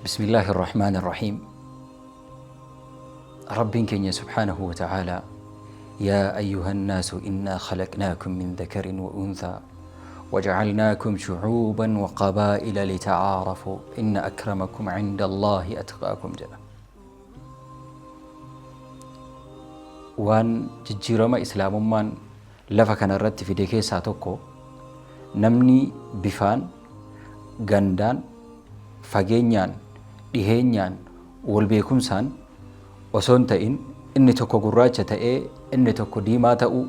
Bismillaahi Irrahmaani Irrahiim. Rabbiin keenya subhaanahu wa ta'aalaa yaa ayyuhan naasu innaa khalaqnaakum min dhakarin wa unthaa wajacalnaakum shucuuban wa qabaa'ila lita'aarafuu inna akramakum cinda Allaahi atqaakum jedha. Waan jijjiirama islaamummaan lafa kana irratti fide keessaa tokko namni bifaan, gandaan, fageenyaan, dhiheenyaan, wal beekumsaan osoo hin ta'in inni tokko gurraacha ta'ee inni tokko diimaa ta'uu,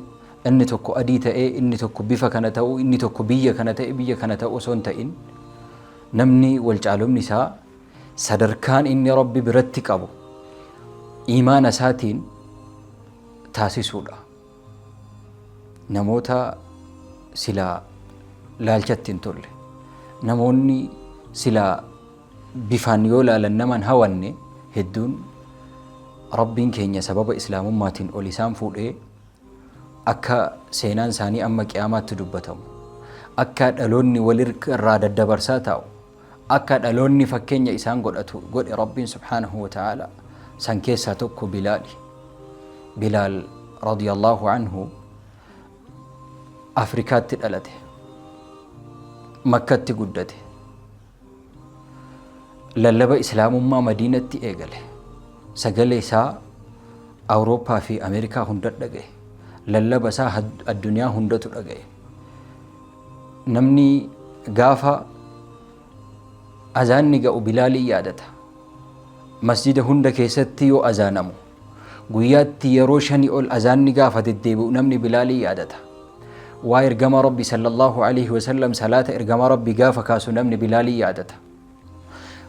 inni tokko adii ta'ee inni tokko bifa kana ta'uu, inni tokko biyya kana ta'e biyya kana ta'uu osoo hin ta'in namni wal caalumni isaa sadarkaan inni Rabbi biratti qabu iimaana isaatiin taasisuudha. Namoota silaa laalchatti hin tolle, namoonni silaa bifaan yoo laalan nama hin hawanne hedduun Rabbiin keenya sababa Islaamummaatiin ol isaan fuudhee akka seenaan isaanii amma qiyaamaatti dubbatamu, akka dhaloonni walirraa daddabarsaa taa'u, akka dhaloonni fakkeenya isaan godhatu godhe Rabbiin subhaanahu wa ta'aala. San keessaa tokko Bilaali. Bilaal radiyallahu anhu Afrikaatti dhalate. Makkatti guddate. Lallaba Islaamummaa Madiinatti eegale. Sagalee isaa Awurooppaa fi Ameerikaa hunda dhagaye. Lallaba isaa addunyaa hundatu dhagaye. Namni gaafa azaanni ga'u Bilaalii yaadata. Masjida hunda keessatti yoo azaanamu guyyaatti yeroo shanii ol azaanni gaafa deddeebi'u namni Bilaalii yaadata. Waa ergamaa Rabbi sallallahu alaihi wasallam salaata ergamaa Rabbi gaafa kaasu namni Bilaalii yaadata.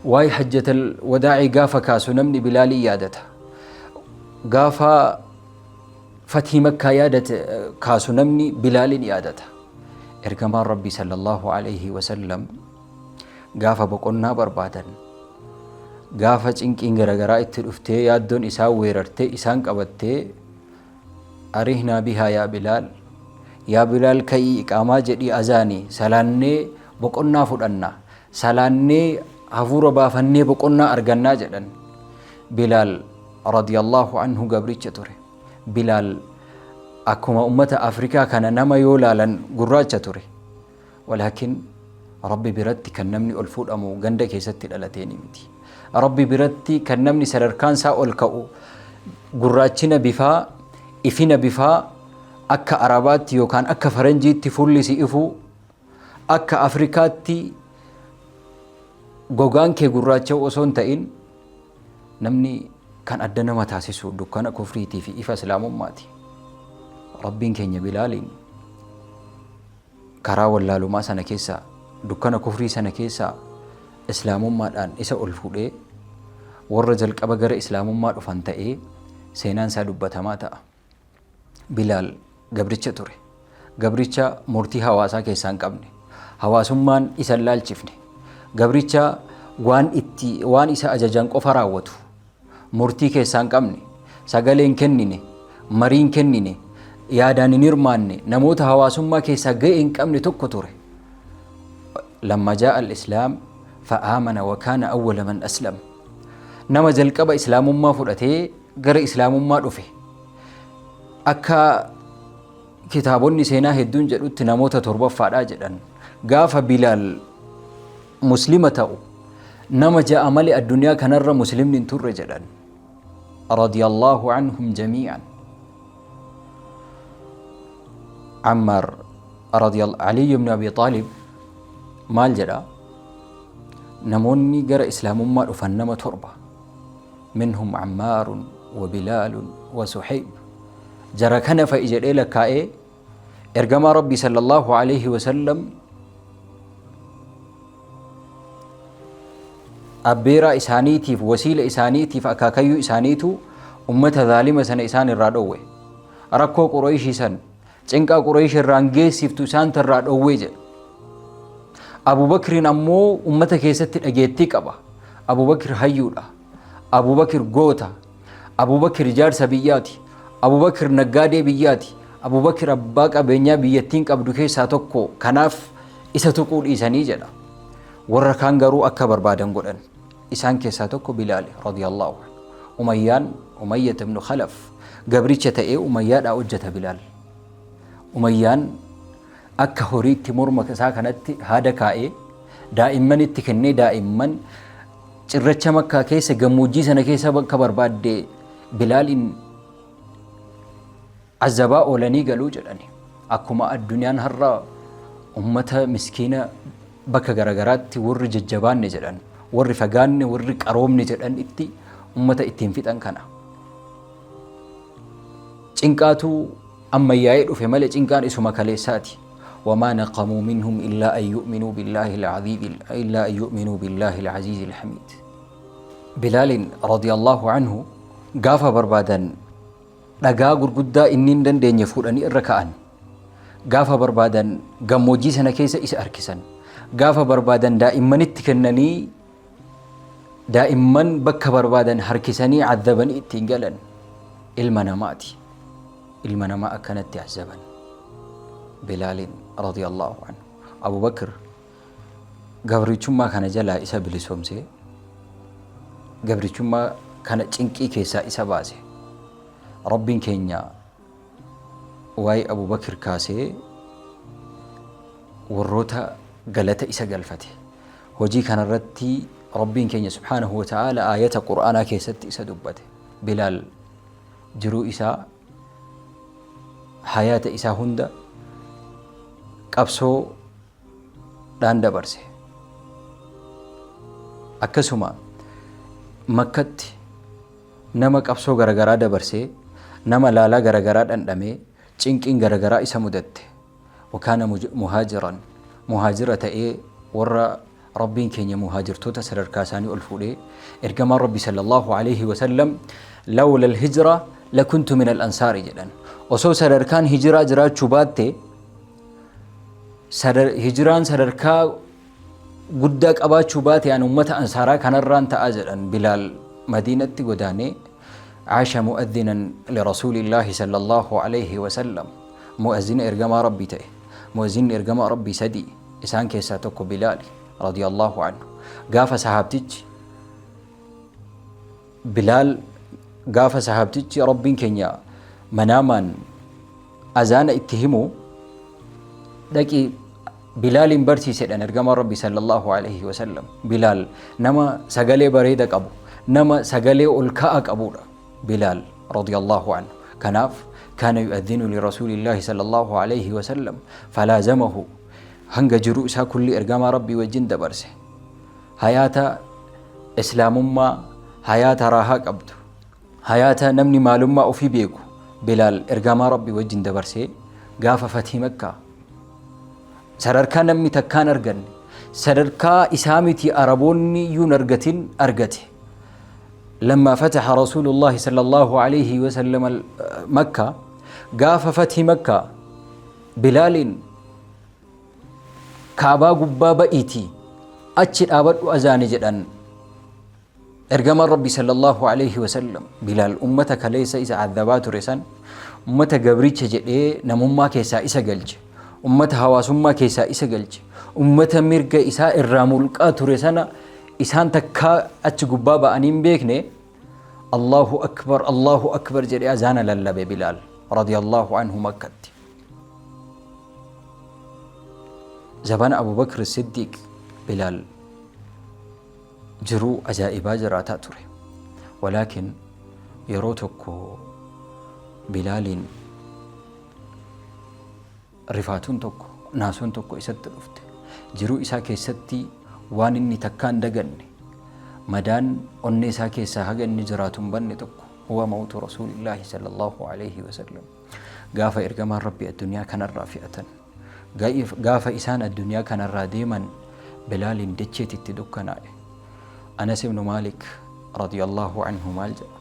Waa'ee hajjatal wadaa'ii gaafa kaasu namni Bilaalii yaadata. Gaafa fathii Makkaa yaadate kaasu namni Bilaaliin yaadata. Ergamaan Rabbii sallallahu alaihi wasallam gaafa boqonnaa barbaadan, gaafa cinqiin garagaraa itti dhuftee yaaddoon isaan weerartee isaan qabattee, arihnaa bihaa yaa Bilaal, yaa Bilaal ka'ii iqaamaa jedhii azaanii salaannee boqonnaa fudhanna, salaannee hafuura baafannee boqonnaa argannaa jedhan. Bilaal radiyallahu anhu gabricha ture. Bilaal akkuma ummata Afrikaa kana nama yoo laalan gurraacha ture. Walaakin Rabbi biratti kan namni ol fuudhamu ganda keessatti dhalateeni miti. Rabbi biratti kan namni sadarkaan isaa ol ka'u gurraachina bifaa, ifina bifaa, akka Arabaatti yookaan akka Faranjiitti fuulli si ifuu, akka Afrikaatti gogaan kee gurraacha'u osoo hin ta'in namni kan adda nama taasisu dukkana kufriitii fi ifa Islaamummaati. Rabbiin keenya Bilaaliin karaa wallaalumaa sana keessaa, dukkana kufrii sana keessaa Islaamummaadhaan isa ol fuudhee warra jalqaba gara Islaamummaa dhufan ta'ee seenaan isaa dubbatamaa ta'a. Bilaal gabricha ture. Gabricha murtii hawaasaa keessaa hin qabne. Hawaasummaan isa hin laalchifne. Gabricha waan itti waan isa ajajan qofa raawwatu. Murtii keessaa hin qabne. Sagalee hin kennine. Marii hin kennine. Yaadaan hin hirmaanne. Namoota hawaasummaa keessaa ga'ee hin qabne tokko ture. Lamma jaa'a al-Islaam fa'aamana wa kaana awwala man aslam. Nama jalqaba Islaamummaa fudhatee gara Islaamummaa dhufe. Akka kitaabonni seenaa hedduun jedhutti namoota torbaffaadha jedhan. Gaafa Bilaal muslima ta'u nama ja'a malee addunyaa kanarra muslimni hin turre jedhan. Radiyallahu anhum jamii'an. Ammar radiyallahu Ali ibn Abi Talib maal jedha? Namoonni gara Islaamummaa dhufan nama torba. Minhum Ammaarun wa Bilaalun wa Suhayb. Jara kana fa'i jedhee lakkaa'ee ergamaa Rabbii sallallahu alaihi wasallam abbeeraa isaaniitiif, wasiila isaaniitiif, akaakayyuu isaaniitu ummata zaalima sana isaan irraa dhowwe. Rakkoo Qurayshii san, cinqaa Quraysh irraan geessiftu isaan irraa dhowwee jedha. Abubakriin ammoo ummata keessatti dhageettii qaba. Abubakir hayyuudha. Abubakir goota. Abubakir jaarsa biyyaati. Abubakir naggaadee biyyaati. Abubakir abbaa qabeenyaa biyyattiin qabdu keessaa tokko. Kanaaf isa tuquu dhiisanii jedha. Warra kaan garuu akka barbaadan godhan. Isaan keessaa tokko Bilaali radiyallahu anhu. Umayyaan, Umayyat ibnu Khalaf, gabricha ta'ee Umayyaadhaa hojjeta Bilaal. Umayyaan akka horiitti morma isaa kanatti haada kaa'ee daa'imman itti kennee daa'imman cirracha Makkaa keessa gammoojjii sana keessa bakka barbaadde Bilaaliin azabaa oolanii galuu jedhani. Akkuma addunyaan har'a ummata miskiina bakka garagaraatti warri jajjabaanne jedhan, warri fagaanne, warri qaroomne jedhan itti ummata ittiin fixan kana. Cinqaatu ammayyaa'ee dhufe malee cinqaan isuma kaleessaati. Wamaa naqamuu minhum illaa an yu'minuu billaahi illaa an yu'minuu billaahi al-aziizi al-hamiid. Bilaaliin radiyallahu anhu gaafa barbaadan dhagaa gurguddaa inni hin dandeenye fuudhanii irra ka'an. Gaafa barbaadan gammoojjii sana keessa isa harkisan. Gaafa barbaadan daa'immanitti kennanii daa'imman bakka barbaadan harkisanii azzabanii ittiin galan. Ilma namaati. Ilma namaa akkanatti azzaban. Bilaaliin radiyallahu anhu. Abu Bakr gabrichummaa kana jalaa isa bilisoomsee gabrichummaa kana cinqii keessaa isa baase. Rabbiin keenya waa'ee Abu Bakr kaasee warroota galata isa galfate. Hojii kanarratti Rabbiin keenya subhaanahu wa ta'aala aayata Qur'aanaa keessatti isa dubbate. Bilaal jiruu isaa hayaata isaa hunda qabsoo dhaan dabarse. Akkasuma Makkatti nama qabsoo garagaraa dabarsee, nama laalaa garagaraa dhandhamee, cinqiin garagaraa isa mudatte. Wakaana muhaajiran, muhaajira ta'ee warra Rabbiin keenya muhaajirtoota sadarkaa isaanii ol fuudhee ergamaan Rabbi sallallahu alaihi wasallam lawla al-hijra lakuntu min al-ansaari jedhan. Osoo sadarkaan hijiraa jiraachuu baatte Hijiraan sadarkaa guddaa qabaachuu baate an ummata ansaaraa kanarraan ta'a jedhan. Bilaal Madiinatti godaanee caasha mu'adhinan lirasuulillaahi sallallahu alayhi wasallam, mu'azzina ergamaa Rabbii ta'e. Mu'azzinni ergamaa Rabbii sadii, isaan keessaa tokko Bilaali radiyallahu anhu. Gaafa sahaabtichi Bilaal gaafa sahaabtichi Rabbiin keenya manaamaan azaana itti himu, dhaqi Bilaaliin barsiisedhan ergamaan Rabbi sallallahu alaihi wasallam. Bilaal nama sagalee bareeda qabu, nama sagalee ol ka'a qabudha. Bilaal radiyallahu anhu. Kanaaf kaana yu'adhinu li rasuulillaahi sallallahu alaihi wasallam falaazamahu, hanga jiruu isaa kulli ergamaa Rabbii wajjin dabarse. Hayaata islaamummaa, hayaata raahaa qabdu, hayaata namni maalummaa ofii beeku Bilaal ergamaa Rabbii wajjin dabarsee gaafa fatii Makkaa sadarkaa namni takkaan arganne, sadarkaa isaa miti Araboonni iyyuu hin argatin argate. Lammaa fataha Rasuulullaahi sallallahu alaihi wasallam Makkaa, gaafa fatii Makkaa Bilaaliin Kaabaa gubbaa ba'iitii achi dhaabadhu azaani jedhan ergamaan Rabbi sallallahu alaihi wasallam. Bilaal ummata kaleessa isa azabaa ture san, ummata gabricha jedhee namummaa keessaa isa galche, ummata hawaasummaa keessaa isa galche, ummata mirga isaa irraa mulqaa ture sana, isaan takkaa achi gubbaa ba'anii hin beekne, Allahu akbar, Allahu akbar jedhee azaana lallabe Bilaal radiyallahu anhu Makkatti. Zabana Abu Bakr Siddiq Bilaal jiruu ajaa'ibaa jiraataa ture. Walaakin yeroo tokko Bilaaliin rifaatuun tokko, naasuun tokko isatti dhufte. Jiruu isaa keessatti waan inni takkaa hin daganne, madaan onnee isaa keessaa haga inni jiraatu hin banne tokko huwa mawtu Rasuulillaahi sallallahu alaihi wasallam. Gaafa ergamaan Rabbii addunyaa kanarraa fe'atan, gaafa isaan addunyaa kanarraa deeman, Bilaaliin dacheeti itti dukkanaa'e. Anas ibnu Maalik radiyallahu anhu maal jedha?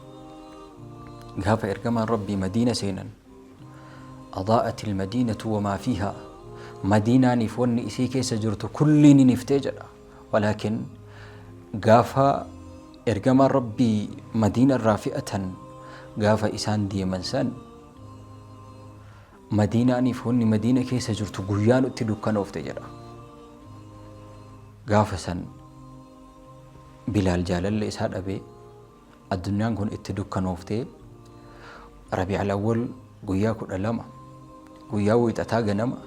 Gaafa ergamaan Rabbii Madiina seenan, adaa'at ilmadiinatu wamaa fiihaa, Madiinaaniif wanni isii keessa jirtu kulliin hin iftee jedha. Walaakin gaafa ergamaan Rabbii Madiina irraa fe'atan, gaafa isaan deeman san, Madiinaaniif wanni Madiina keessa jirtu guyyaa nutti dukkanoofte jedha. Gaafa san Bilaal jaalallee isaa dhabee addunyaan kun itti dukkanooftee Rabii'al Awwal guyyaa 12 guyyaa wiixataa ganama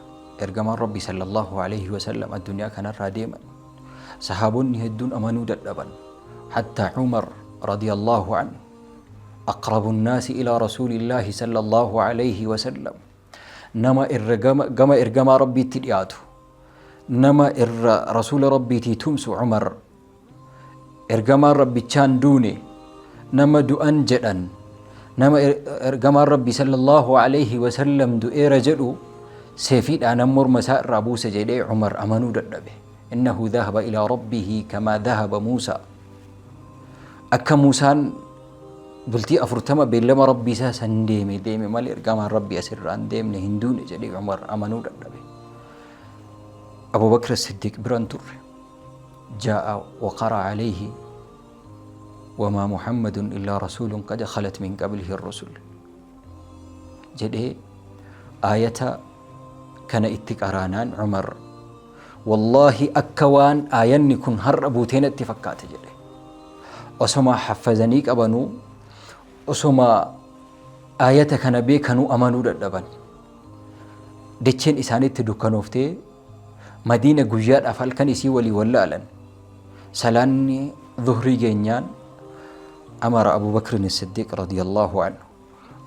ergamaan Rabbii sallallahu alaihi wasallam addunyaa kanarraa deeman. Sahaabonni hedduun amanuu dadhaban. Hattaa Umar radiyallahu anhu aqrabu nnaasi ilaa rasuulillaahi sallallahu alaihi wasallam, nama irra gama ergamaa Rabbiitti dhiyaatu, nama irra rasuula Rabbiitii tumsu Umar, ergamaan Rabbichaan duune nama du'an jedhan, nama ergamaan Rabbii sallallahu alaihi wasallam du'eera jedhu seefiidhaan morma isaa irraa buuse jedhee Umar amanuu dadhabe. Innahu dhahaba ilaa rabbihi kamaa dhahaba Muusaa. Akka Muusaan bultii 40 beellama Rabbii isaa san deeme deeme malee ergamaan Rabbii asirraa hin deemne, hin duune jedhee Umar amanuu dadhabe. Abu Bakr Siddiq biran turre. Jaa'a wa qara alayhi wamaa Muhammadun illaa rasuulun qad khalat min qablihi rusul jedhee aayata kana itti qaraanaan Umar wallaahi akka waan aayanni kun har'a buutee natti fakkaate jedhe. Osoma haffazanii qabanuu, osoma aayata kana beekanuu amanuu dadhaban. Dacheen isaanitti dukkanooftee Madiina guyyaadhaaf halkan isii walii wallaalan. Salaanni zuhrii geenyaan amara Abu Bakrin Siddiq radiyallahu anhu.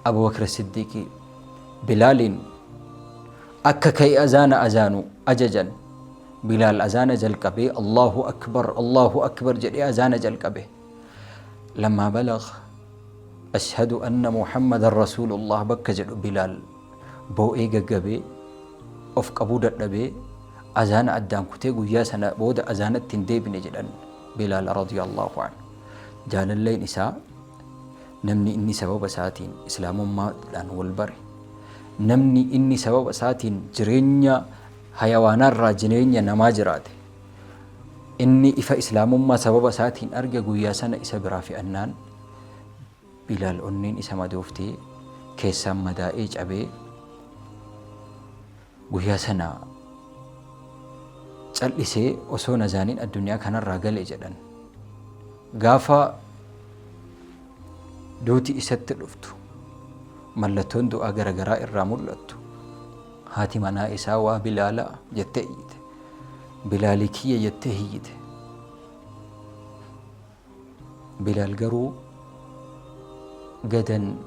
Abu Bakr Siddiqi Bilaaliin akka ka'e azaana azaanu ajajan. Bilaal azaana jalqabee Allahu akbar Allahu akbar jedhee azaana jalqabe. Lammaa balagha ashhadu anna Muhammadan rasuulullah bakka jedhu Bilaal boo'ee gaggabee of qabuu dadhabee azaana addaan kutee guyyaa sana booda azaanatti hin deebine jedhan Bilaal radiyallahu anhu. Jaalalleen isaa, namni inni sababa isaatiin islaamummaadhaan wal bare, namni inni sababa isaatiin jireenya hayawaanaarraa jireenya namaa jiraate, inni ifa islaamummaa sababa isaatiin arge guyyaa sana isa biraa fe'annaan Bilaal onneen isa madooftee keessaan madaa'ee cabee guyyaa sana cal'isee osoo nazaaniin addunyaa kanarraa gale jedhan. Gaafa duuti isatti dhuftu mallattoon du'aa garagaraa irraa mul'attu haati manaa isaa waa Bilaalaa jettee iyyite. Bilaalii kiyya jettee iyyite. Bilaal garuu gadan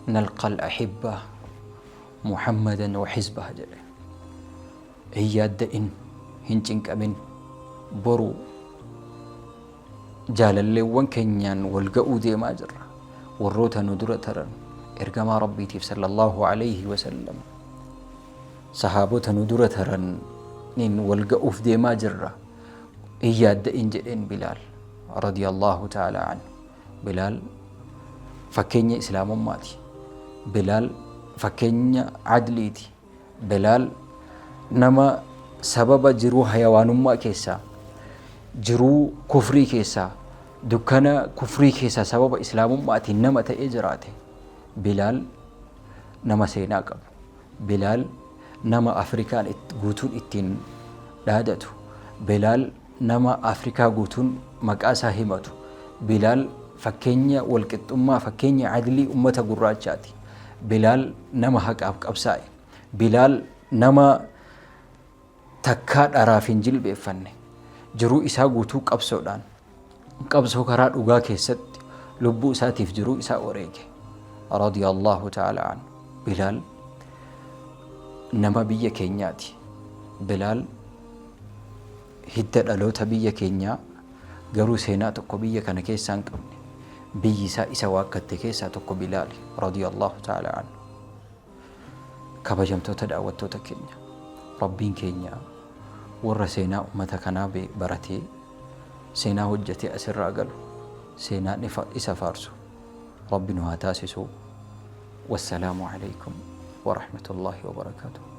nalqal ahibba Muhammadan wa hizbah jedhe. Hin yaadda'in, hin cinqamin, boru jaalalleewwan keenyaan wal ga'uu deemaa jirra. Warroota nu dura taran ergamaa Rabbiitiif sallallahu alayhi wa sallam sahaabota nu dura taraniin wal ga'uuf deemaa jirra. Hin yaadda'in jedheen Bilaal radiyallahu ta'ala anhu. Bilaal fakkeenya islaamummaati. Bilaal fakkeenya adliiti. Bilaal nama sababa jiruu hayawaanummaa keessaa, jiruu kufrii keessaa, dukkana kufrii keessaa sababa islaamummaatiin nama ta'ee jiraate. Bilaal nama seenaa qabu. Bilaal nama Afrikaan guutuun ittiin dhaadatu. Bilaal nama Afrikaa guutuun maqaa isaa himatu. Bilaal fakkeenya walqixxummaa, fakkeenya adlii ummata gurraachaati. Bilaal nama haqaaf qabsaa'e. Bilaal nama takkaa dharaaf hin jilbeeffanne. Jiruu isaa guutuu qabsoodhaan, qabsoo karaa dhugaa keessatti lubbuu isaatiif jiruu isaa wareege. Radiyallahu ta'ala anhu. Bilaal nama biyya keenyaati. Bilaal hidda dhaloota biyya keenyaa, garuu seenaa tokko biyya kana keessaa hin qabne. Biyyi isaa isa waakkatte keessaa tokko Bilaali radiyallahu ta'ala anhu. Kabajamtoota daawwattoota keenya, Rabbiin keenya warra seenaa ummata kanaa baratee seenaa hojjetee asirraa galu, seenaan isa faarsu Rabbi nu haa taasisu. Wassalaamu alaikum warahmatullaahi wabarakaatuh.